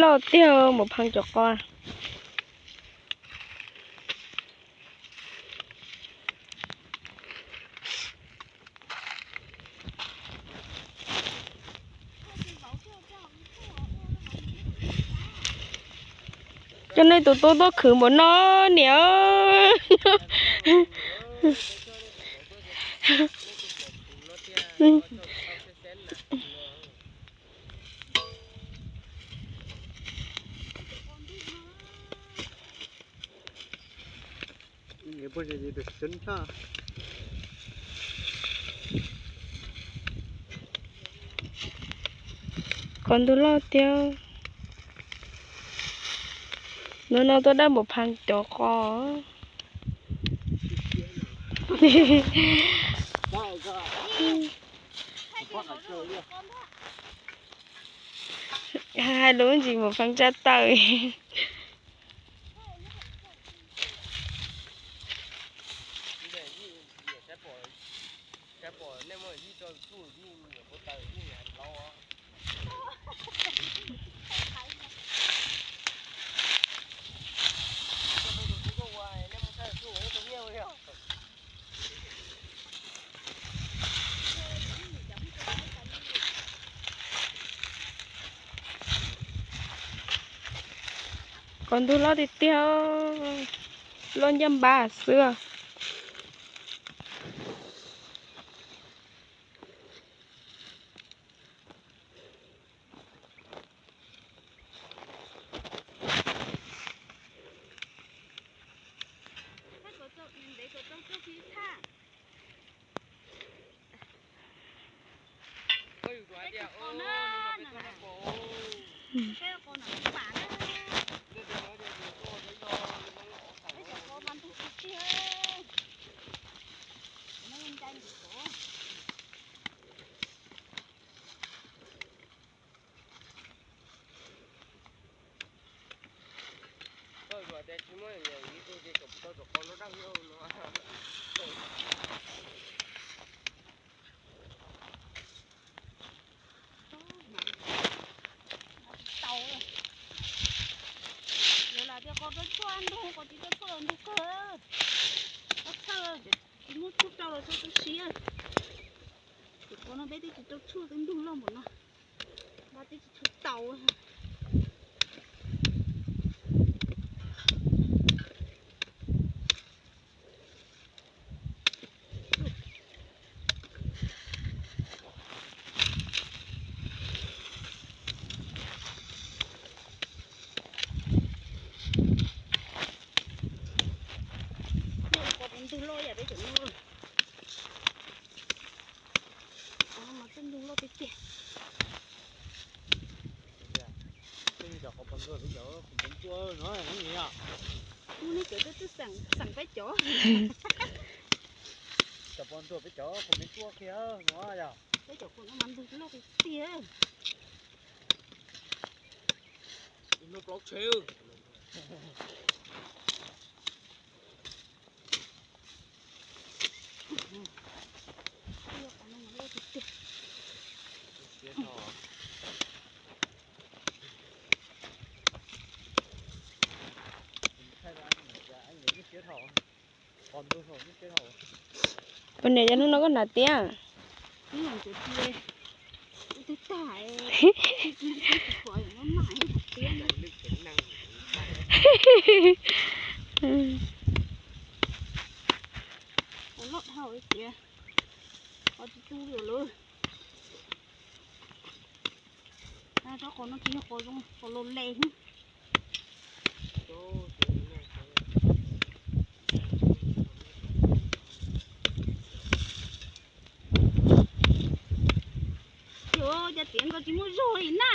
Loj tiag, Maum Pheej cov qos. Cov nej tus tub tuaj khwv npaum no niam. Qos ntug loj tiag. Hnub no tuaj dab Maum Pheej cov qos. Hais lus ntsis Maum Pheej tsab tawm. Qos ntug loj tiag tiag, loj ncaj npab xwb. Tau, yuav lam tias qos rau tshuaj ntug, qos tsis rau tshuaj los ntug kawg. Tsis muab tshuaj rau los tshuaj tu siab. Ces qos no peb twb tsis rau tshuaj twb ntug loj npaum no, npab twb tsis tshua tau. Ntug loj yam peb cov no. Qos no mas twb ntug loj tiag tiag. Mus nej cov twb xeem peb cov. Cov pos ntsuag peb cov qhuav me tuaj kiag no yog. Peb cov qhuav no mas ntug loj tiag tiag. Ntug plaub tsheb. Poj niam, yog hnub no koj hnav tiab? Loj dhau tiag, qos tsis tu li lawm. Rab qos no tsis yog qos zoo, qos los les. Yog cas tias nkaus tsis muaj zog li na.